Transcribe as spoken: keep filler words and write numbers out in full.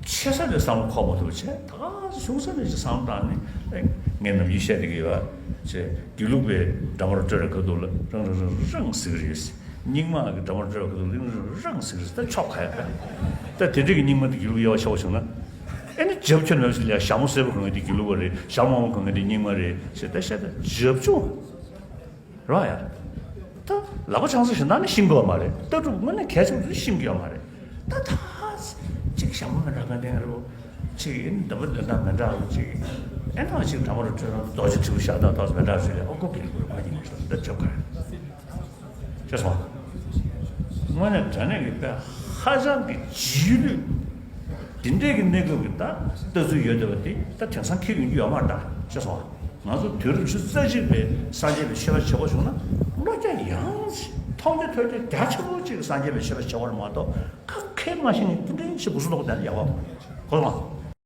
ཆེ་ས་ནས་བསམ་བློ་འཁོར་མ་ཐུབ་བྱས། ད་ག་ཆུང་ས་ནས་ཅིག་བསམ་བློ་བཏང་ནས། ཨེ། ངས་ནམ་རྒྱུན་བཤད་བསྡད་ཀྱི་ཡོད་བྱས། དགེ་ལུགས་པའི་འདྲ་མོར་སྤྲོད་ར་ག་འདུག་ལ། རང་རང་རང་རང་ཟེར་གྱི་རེད། རྙིང་མ་གི་འདྲ་མོར་སྤྲོད་ར་ག་འདུག་ལ། རང་རང་རང་ཟེར་གྱི་རེད། ད་ཆོག་ག་ཡ་ག་ད་དེ་འདྲས་ཀྱི་རྙིང་མ་དེ་དགེ་ལུགས་དབྱེ་བ་ཕྱེ་བ་བྱུང་ན། ཨེ་ནི་རྒྱབ་ཁྱོན་ནས་ལ་ཞྭ་མོ་སེར་པོ་གང་གི་དེ་དགེ་ལུགས་པ་རེད། ཞྭ་མོ་དམར་པོ་གང་གི་དེ་རྙིང་མ་རེད་ཟེར། ད་བཤད། ད་རྒྱབ་ལྗོངས། རེད་ཡ། ད་ལག་པ་འཆང་ས་ཞིག་ན་ནི་ཤེས་ཀྱི་ཡོད་མ་རེད། ལྟ་གྲུབ་དངོས་གནས་གལ་ཆེན་པོ་ཞིག་ཤེས་ཀྱི་ཡོད་མ་རེད། ད་ད་ཅིག་ཞྭ་མོ་མི་འདྲ་ག་འདྲ་རེད། ཅིག་ཡིན་འདི་མོ་འདོན་སྟངས་མི་འདྲ་བ་ཅིག་ཨེ་ནང་ཅིག་འདྲ་མོ་རུ་འཕྲོད་རང་རྡོ་རྗེ་དྲིལ་བུ་ཞྭ་སྟག་ཏོག་ཙམ་མི་འདྲ་ཞིག་ལས། ཨོ་ཀོ་གི་ལུགས་རུ་མ་ཡིན་ཞིག་ད་ཅོག་ག་ཅེས་སོང་། དངོས་གནས་དྲང་གནས་ཀྱི་དཔེ་ཧ་ཅང་གི་རྗེས་ལུས། དེ་འདྲས་ཀྱི་གནས་སྐབས་ཀྱི་ད་ལྟ་ཚུལ་ཡོད་བསྡད་པ་དེ་ད་དེང་སང་འཁྱེར་ཡོང་རྒྱུ་ཡོད་མ་རེད་ད་ཅེས་སོང་། ང་ཚོ་དུས་རབས་ཉི་ཤུ་རྩ་གཅིག་པའི་སངས་རྒྱས་པའི་ཆོས་པ་བྱེད་དགོས་བྱུང་ན། བློ་རྒྱ་ཡངས་ཤིང་མཐོང་རྒྱ་ཐོས་རྒྱ་རྒྱ་ཆེན་པོ་ཅིག་གི་སངས་རྒྱས་པའི་ཆོས་པ་བྱེད་དགོས་རེད་མ་གཏོགས། ཁ་མཁས་མ་ཤེས་ནས་དེ་འདྲའི་ཞིག་གུ་སུ་ལོག་དེ་ལ་ཡག་པ་གོ་སོང་།